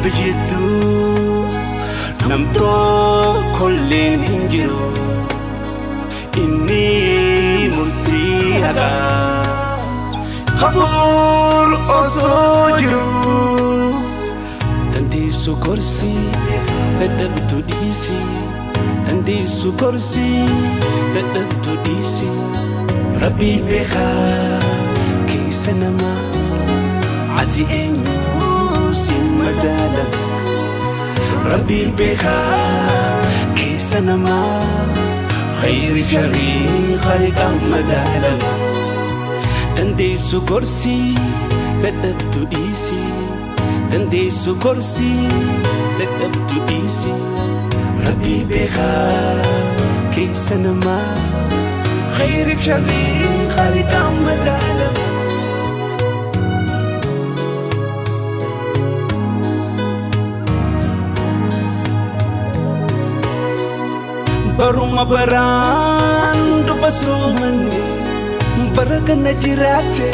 Rabbi jidduu nam tokkolleen hin jiru inni murtii haqaa Ghafuur osoo jiru dandeessu gorsi dadhabdu dhiisi dandeessu gorsi dadhabdu dhiisi Rabbi beekaa keessa namaa ati eenyu si madaala Rabbi beekaa keessa namaa khayri sharrii khaliqa madaalama dandeessu gorsi dadhabdu dhiisi dandeessu gorsi dadhabdu dhiisi Rabbi beekaa keessa namaa khayri sharrii khaliqa madaalama Baruma baraan dhufa soomanni bara kana jiraate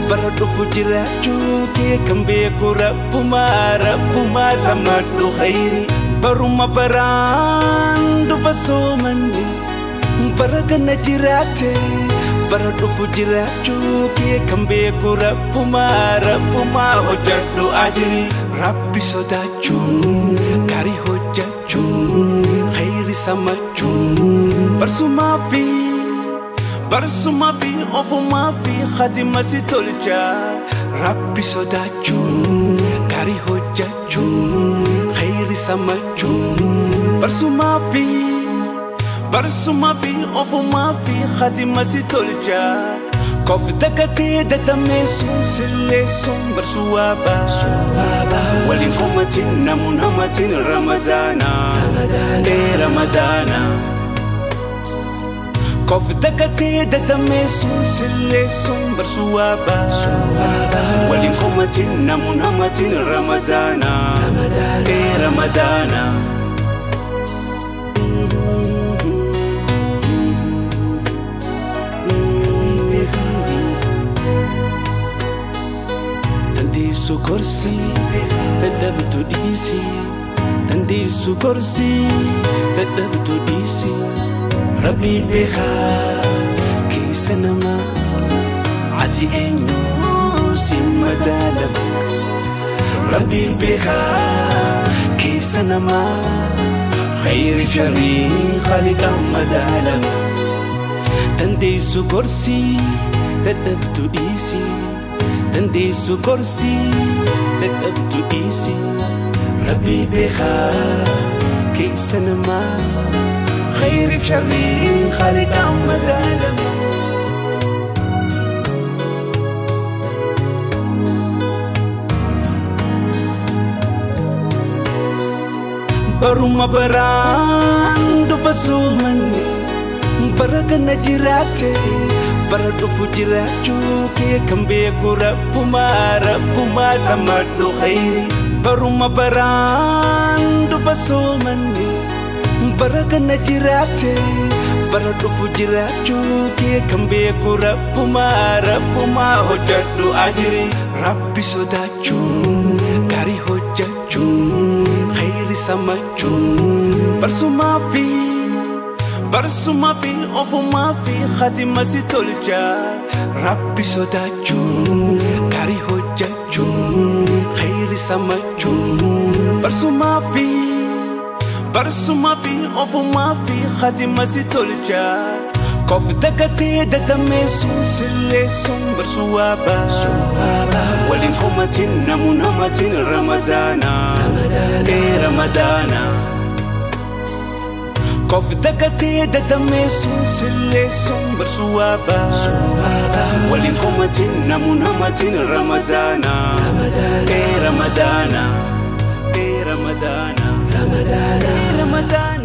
bara dhufu jiraachuu kee kan beeku rabbumaa rabbumaa samadhu khayri baruma baraan dhufa soomanni bara kana jiraate bara dhufu jiraachuu kee kan beeku rabbumaa rabbumaa hojjedhu ajiri Rabbi sodaachuun gaarii hojjechuun khayri samachuun barsumaa fi ofumaa fi khatima si tolcha Rabbi sodaachuun gaarii hojjechuun khayri samachuun barsumaa fi ofumaa fi khatima si tolcha Kof dagatee dadameessuun silleessuun barsuwaa ba'a waliin komatiin namuun hamatiin Ramadaana Ramadaana Kof dagatee dadameessuun silleessuun barsuwaa ba'a waliin komatiin namuun hamatiin Ramadaana Ramadaana. Dandeessu gorsi dadhabdu dhiisi dandeessu gorsi dadhabdu dhiisi Rabbi beekaa keessa namaa ati eenyu si madaalama Rabbi beekaa keessa namaa khayri sharrii khaliqa madaalama dandeessu gorsi dadhabdu dhiisi dandeessu gorsi dadhabdu dhiisi Rabbi beekaa keessa namaa khayri sharrii khaliqa madaalama Baruma baraan dhufa soomanni bara kana jiraate bara dhufu jiraachuu kee kan beeku rabbumaa rabbumaa samadhu khayri baruma baraan dhufa soomanni bara kana jiraate bara dhufu jiraachuu kee kan beeku rabbumaa rabbumaa hojjedhu ajiri Rabbi sodaachuun gaarii hojjechuun khayri samachuun barsumaa fi ofumaa fi khatima si tolcha Rabbi sodaachuun gaarii hojjechuun khayri samachuun barsumaa fi ofumaa fi khatima si tolcha Kof dagatee dadameessuun silleessuun barsuwaa ba'a waliin komatiin namuun hamatiin Ramadaana Ramadaana Kof dagatee dadameessuun silleessuun barsuwaa ba'a waliin komatiin namuun hamatiin Ramadaana Ramadaana Ramadaana Ramadaana.